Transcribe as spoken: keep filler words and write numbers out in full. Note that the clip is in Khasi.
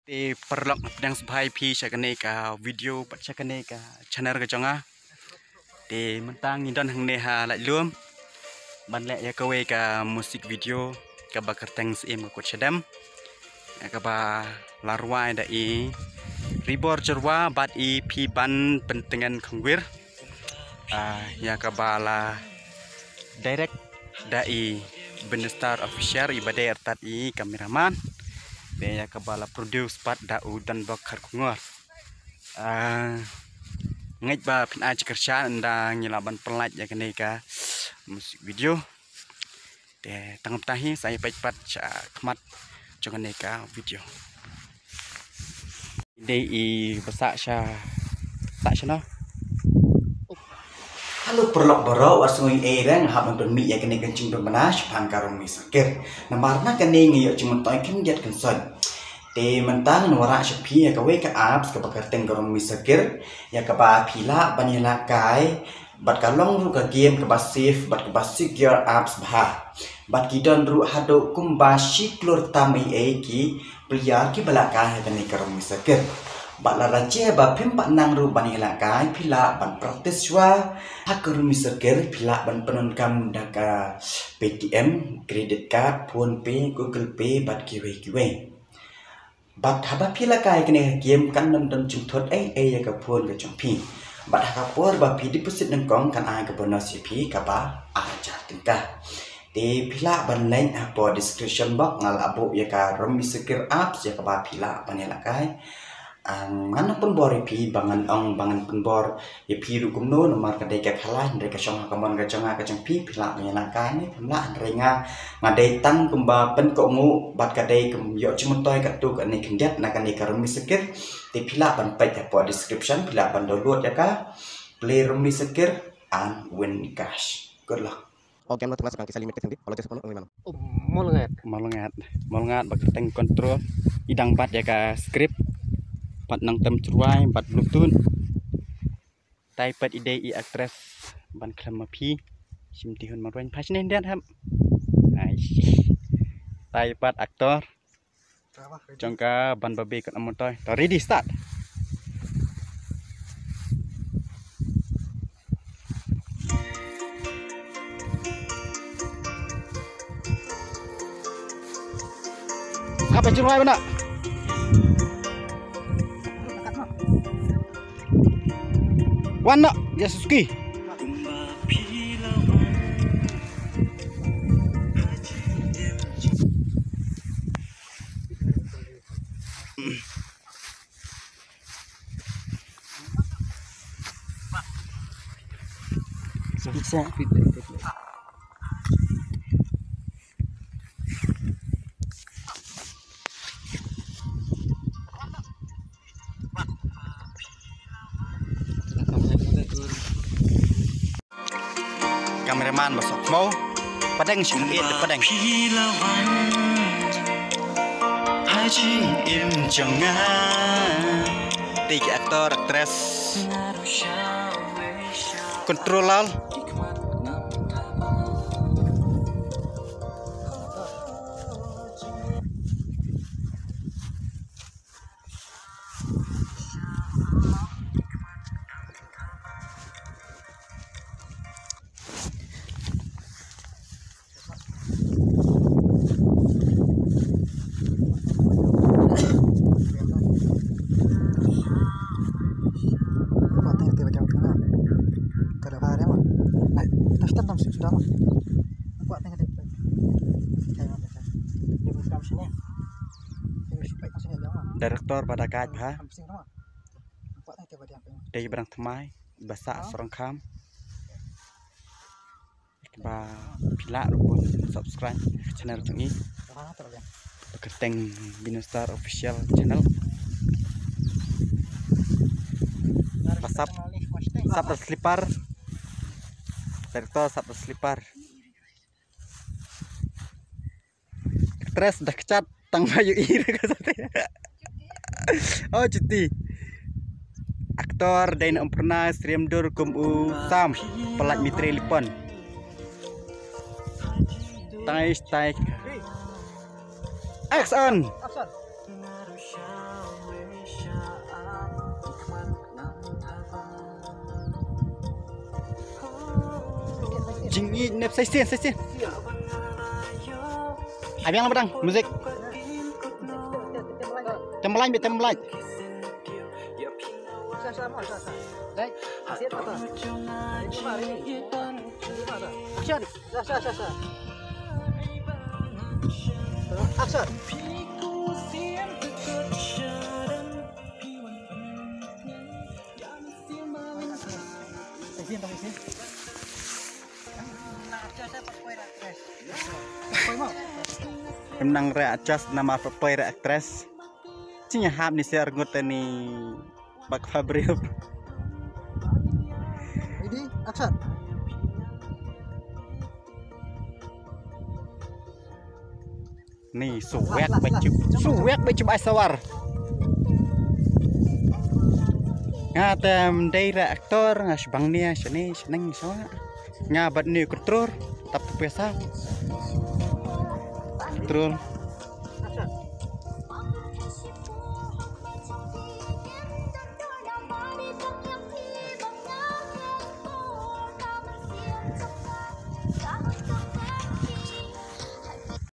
Te paralok, pdiang sngewbha ïa phi sha kane ka video bad sha kane ka channel ka jong nga. Te mynta ngi don hangne ha Laitlum ban leh ïa kawei ka music video kaba kyrteng Syiem ka kut shadem, ïa kaba la rwai da i Ribor Jyrwa bad i Phiban Pyntngen Khongwir. Ah, ïa kaba la direct da i Binistar Official, i ba dei artat i cameraman. Te ïa kaba la produce pat da u Donbok Kharkongor. Ah, ngeit ba phin ai jingkyrshan ynda ngi lah ban pynlait ïa kane ka music video. Te tang kumta hi, sa ïa peit pat sha khmat jong kane ka video. Dei i ba sah sha, sah sha no. Hello paralok baroh, wat sngew ïa reng hap ban pynmih ïa kane ka jingpynbna shaphang ka Rumi Circuit. Namar na kane ngi ïoh jingmyntoi khyndiat khynsoit. Te mynta ngan wanrah sha phi ïa kawei ka apps kaba kyrteng ka Rumi Circuit, ïa kaba phi lah ban ïalehkai bad ka long ruh ka game kaba safe bad kaba secure apps bha. Bad ki don ruh haduh kumba shi klur tam eiei ki player kiba lehkai ha kane ka Rumi Circuit. Bad lada jia ba phim pat nang ruh ban ïalehkai, phi lah ban practice shuwa ha ka Rumi Circuit, phi lah ban pyndonkam da ka Paytm, credit card, PhonePe, Google Pay bad kiwei kiwei. Bad haba phi lehkai kane ka game kan ym don jingthut eiei ïa ka phone ka jong phi. Bad ha ka por ba phi deposit nyngkong kan ai ka bonus ïa phi kaba ar hajar tyngka. Te phi lah ban leit hapoh description box, nga la buh ïa ka Rumi Circuit apps ïa kaba phi lah ban ïalehkai. Am, ngan pynbor ïa phi ba ngan ong ba ngan pynbor ïa phi ruh kumno, namar ka dei ka khalai, hynrei ka shong ha ka mon ka jong nga ka jong phi, phi lah ban ïalehkai ne phim lah, hynrei nga, nga dei tang kumba pynkohnguh bad ka dei kum ïoh jingmyntoi katto katne khyndiat na kane ka Rumi Circuit. Te phi lah ban peit hapoh description, phi lah ban download ïa ka, play Rumi Circuit and win cash. Good luck. All game not must be limited hindi. All just only mano. Molngat. Molngat. Molngat ba kyrteng control. I dang bat ïa ka script. Bad nang tem chruai, bad Bluetooth. Tai pat i dei i actress ban khlem ma phi. Shim tihun marwain. Phai shane hyndiat hap. Ai. Tai pat actor jong ka ban babe kat amon toi. To ready, start. Hap jin wai bana. Wan na, ya Suzuki. Cameraman ba sok mo. Padeng sing it padeng. Haji im janga. Tik actor, actress. Control lal. Director ba da kait bha. Dei ba dang thymmai, ba sah sarong kham. Ba phi lah ruh ban subscribe channel jong ngi. Ba kyrteng Binistar Official Channel. Ba sap, sap da slipper. Director sap da slipper. Actress da kjat tang ba ïohi ruh ka sate. Oh, chuti. Actor dei na Umprna, Sriam Dur kum u Sam, Palat Mitre Lipon. Tai, tai. Action. Jingïeit ne sa shisien, sa shisien. Ai biang la ba dang, music. Tem ba lain, tem ba lain. Action. Sa, sa, sa, sa. Action. Em nang re adjust namar poi re actress. Jingïahap ni ser ngut ni bak fabrium. Ready, action. Ni suwek bajub, suwek bajub ai sawar. Nga tem dei re aktor, nga shibang nia shane shaneng sawa. Nga bat ni kontrol, tap tu pesa. Kontrol.